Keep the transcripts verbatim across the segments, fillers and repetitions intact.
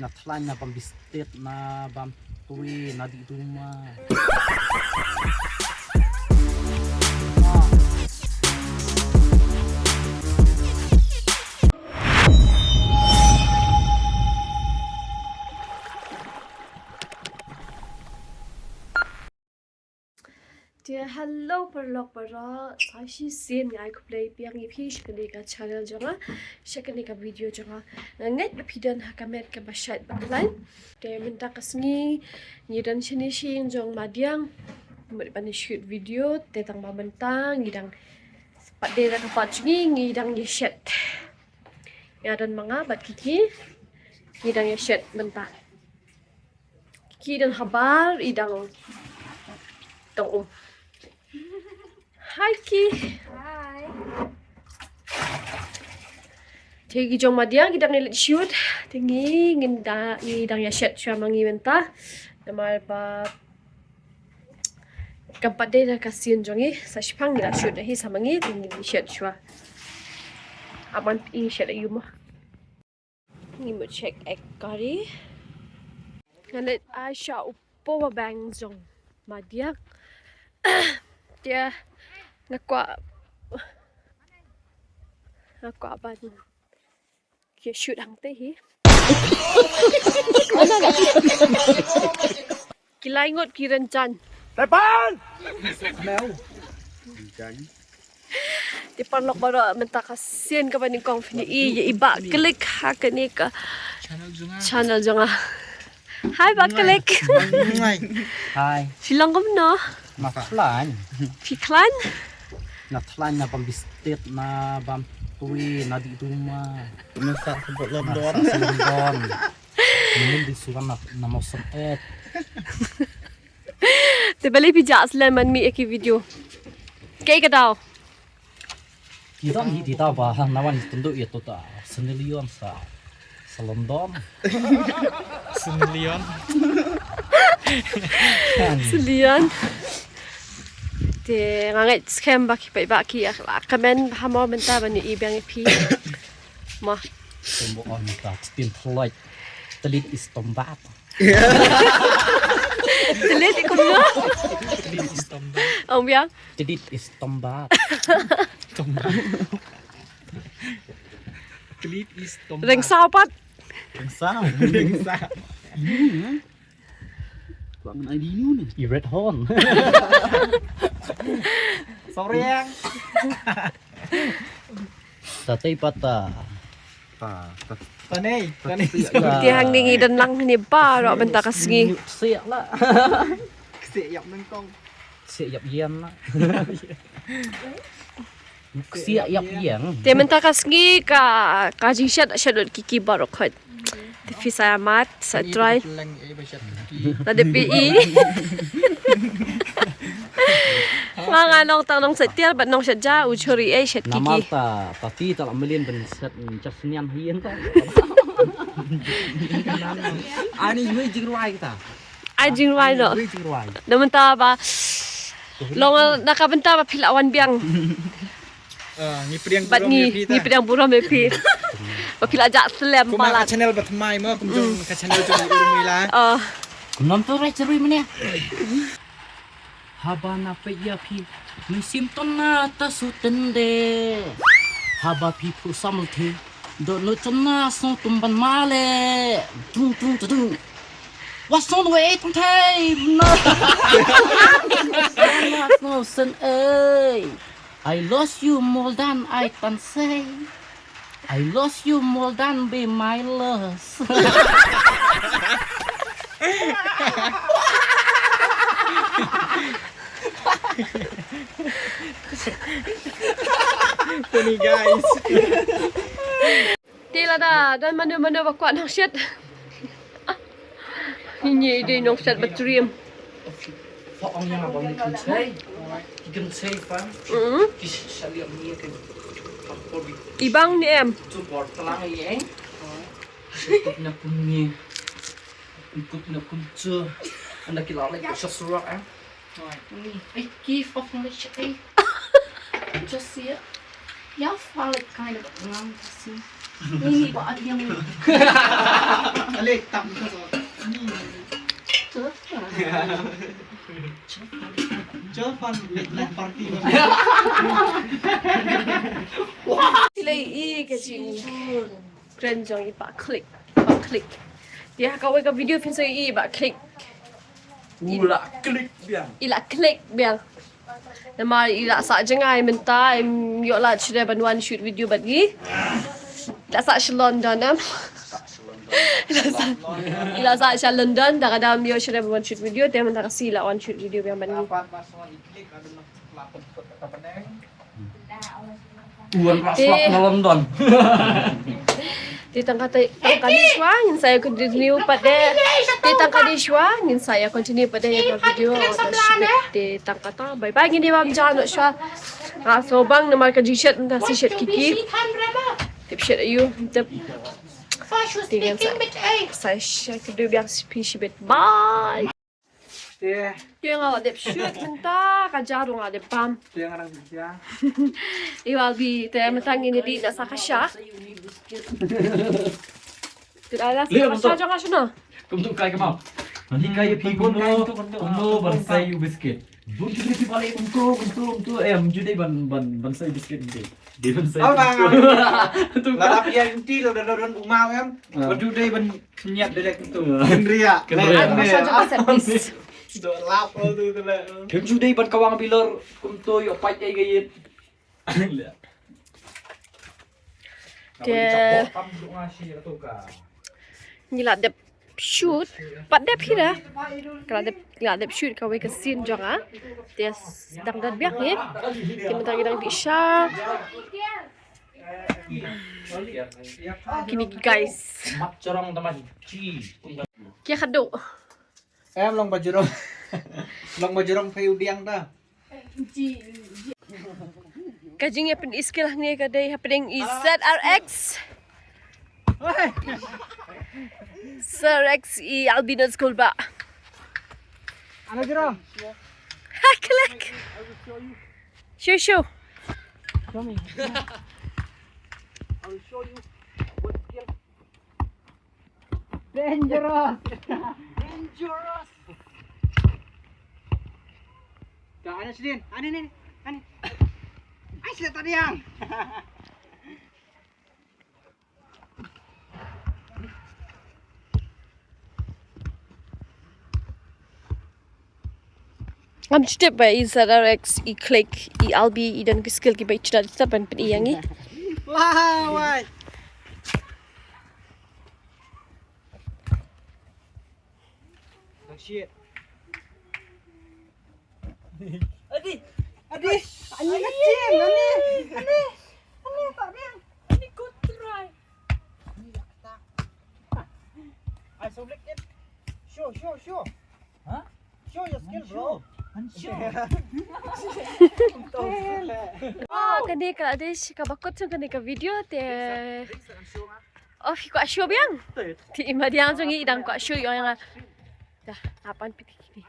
Na thlaiñ na bam bistet na bam tui na di duma. Te hello paralok baroh, sa shisien nga ai khublei biang ïa phi sha kane ka channel jong nga, sha kane ka video jong nga. Nga ngeit ba phi don ha ka met kaba shait ba khlaiñ. Te mynta ka sngi ngi don shane sha ïing jong madiang, mut ban shoot video, te tang ba mynta ngi dang pat dei da ka part jong ngi, ngi dang ïa shet. Nga don ma nga bad Kiki, ngi dang ïa shet mynta. Ki don habar, i dang tong um. Hi Ki. Hi. Te ki jong madiang ki dang ïa leit shoot. Te ngi ngin da, ngi dang ïa shet shuwa ma ngi mynta. Namar ba kam pat dei da ka sien jong ngi, sa shipang ngi la shoot hi sa ma ngi, te ngi shet shuwa. Aman i shet ayu ma. Ngi mut check ek kari. Nga leit ai sha u power bank jong madiang. Te nga kwah, nga kwah ban ïa shoot hangta hi. Ki lai ngut ki rynsan. Tepan! Te paralok baroh, mynta ka sien kaba nyngkong phin ïohi ïa i Bah Klik ha kane ka channel jong nga. Hi Bah Klik. Hi. Phi long kumno? Na thlaiñ. Phi khlaiñ? Na thlaiñ na bam bistet na bam tui na di duma. Na sa sebut London. Na sa sebut London. Mynnin di suan na, na mosem et. Te balei phi jah slem ban mih ïa ki video? Kaei ka daw? Ki dang hi ti ta ba na wan tynduh ïa to ta. Sunny Leon sa, sa London. Sunny Leon. Sunny Leon. Te nga ngeit skhem ba ki paidbah ki ïa la comment ha mo mynta ban ïohi biang ïa phi. Mo. Kumba ong ta, tin thlot. Tlit is tombat. Tlit i kumno? Tlit is tombat. Ong biang. Tlit is tombat. Tombat. Tlit is tombat. Reng saw pat. Reng saw. Reng saw. Kwah ngan ai di inu ne. I red horn. Sorry yang. Tatei pata. Ta, ta, ta nei, ta nei. Te hangne ngi don lang hangne baroh mynta ka sngi. Ksiah la. Ksiah ïap nyngkong. Ksiah ïap ïeng la. Ksiah ïap ïeng. Te mynta ka sngi ka, ka jingshet, shet lut ki ki baroh khoit. Te phi sa ïa mad, sa try. Lada phi i. Nga nga nong tang nong shet tiar bad nong shet ja u chori ei shet ki ki. Namar ta, ta ti ta la mlien ban shet, mm, jas nian hien ta. Ani wei jingrwai kita. Ai jingrwai no. Wei jingrwai. Na mynta ba long na ka bynta ba phi la wan biang. Ah, ngi pdiang burom ïa phi ta. Bad ngi, ngi pdiang burom ïa phi. Ba phi la jah slem palat. Kum ka channel ba thymmai mo, kum jong ka channel jong i Urmila. Ah. Kum nam tu rai cherui mane. Haba nga peit ïa phi, mynsiem tang na ta su tynde. Haba phi phu samrthie, dohnud tang na sngewtum ban male. Dung dung ta dung. Wa sngewwei tang thei. Na sngewsen ei. I lost you more than I can say. I lost you more than be my loss. Funny guys. Te lada don mano mano ba kwah nang shet. Ngi dei nong shet ba triem. Fa ong ïa ba ngi kan sei. Ki kan sei fa. Mm. Ki sa liam ni kan. I bang ni em. Tu bor talang ni eh. Kup na kum ni. Kup na kum tu. Anda ki la lek sa surak eh. Ai ki fa fa lek eh. Just see it. Yeah, fa lek kind of ngang kasi. Ni ni ba at yang. Alek tam ka so. Ni. Jovan late night party. Sila i ka jingkren jong i Bah Click. Bah Click. Ïa kawei ka video phin sa i Bah Click. U la click biang. I la click biang. Namar i la sah jngai mynta, im ïoh lad shuh ban wan shoot video bad ngi. I la sah sha London em. I la sah, i la sah sha London, da ka dang ym ïoh shuh ban wan shoot video, te mynta ka sngi i la wan shoot video biang bad ngi. Wan ras lak na London. Te tang kata, tang kane shuwa ngin sa ïa continue pat de. Te tang kane shuwa ngin sa ïa continue pat de ïa ka video. Te tang kata, bye bye, ngin ïa bam ja noh shuwa. Nga sngewbang namar ka jingshet mynta shi shet kiki. Tip shet aïu, tip. Te ngin sa, sa shet ka dei biang shi phi shibit. Bye. Te. Te nga la dep shoot mynta, ka ja ruh nga la dep bam. Te nga dang ja. Ïa Albi, te mynta ngin ïa dih na sa ka sha. Te la la sa ka sha jong nga shano. Kumtu kai ka mau. Ni kai ïa phi kumno, kumno ban sai u biscuit. Bun ju dei phi bale kumtu, kumtu, kumtu. Eh, bun ju dei ban, ban, ban sai biscuit kumtu. Dei ban sai. Au, bang. Tu ka. Lada phi ïa inti lada don u mau em. Ah. Bun ju dei ban khynñiat direct tu. Ah. Kynriah. Kynriah. Ai, masha Allah, set piece. Do lap tu tu le. Bun ju dei ban kawang bilor kumtu ïoh pait ai ga ïit. Te. Ngi la dep shoot, pat dep hi da. Ka la dep, la dep shoot kawei ka scene jong nga. Te s-, dang dang biang hi. Te mynta ngi dang dih sha. Kine guys. Ki khadduh. Em long ba jrong. Long ba jrong phi u diang da. Ka jingïapyni skill hangne ka dei hapdeng i Z R X. Z R X i Albi Not School ba. Ana jrong. Ha, click. Show, show. Show me. I will show you what skill. Dangerous. Dangerous. Ka, ano si Din? Ano, ano, ano? Ay, sila tadi yang. Ngam shu tip ba i Z R X, i Click, i Albi, i don ki skill kiba i shu da tip ban pyni ïa ngi. Wah, wai. Oh, shit. Adi, adi, ani kecil, ani, ani, ani tak dia. Ani kau try. Ai, so black kan. Show, show, show. Ha? Show your skill, bro. Han show. Ah, kane ka dei shi kaba kut jong kane ka video te. Oh, phi kwah show biang. Te i madiang jong ngi i dang kwah show ïa nga. Da, apan piti kini.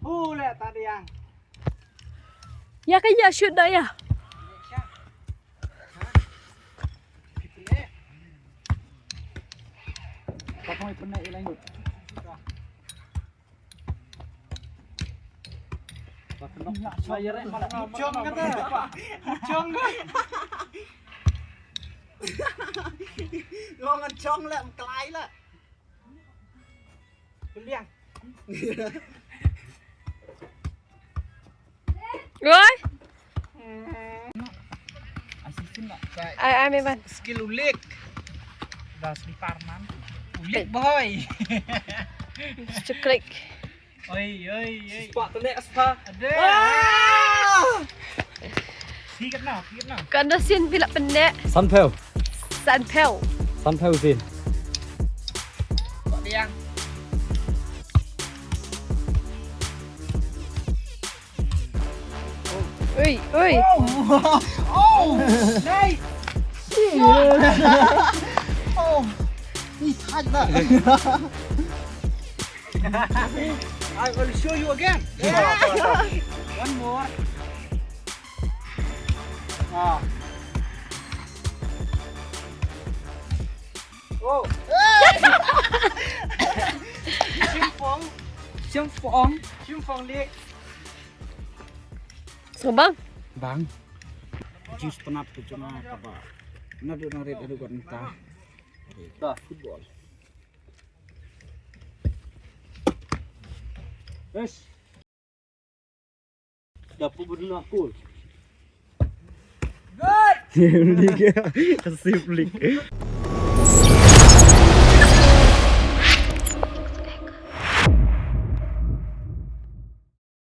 Bule tadi yang. Ïa ka ïa shoot da ïa. Patong i pynai i langut. Chong kata. Chong kata. Long chong la, mklai la. Beliang. Oi. Ai, ai, Mevan. Skill ulik. Dah selipar man. Ulik boy. Ceklik. Oi, oi, oi. Spak kena spak. Ada. Ah! Sikit nah, sikit nah. Kan dah sin pila pendek. Sanphew. Sanphew. Sanphew sin. Kok diang. Oi, oi. Oh, oh, nice. Oh, he's hot that. I will show you again. One more. Ah. Oh. Shim Phong. Shim Phong. Shim Phong Lake. So bang. Bang. Juice penat ke cuma kaba. Nadu nang red adu kat entah. Dah football. Yes. Dapat berdua gol. Good. Sip lik.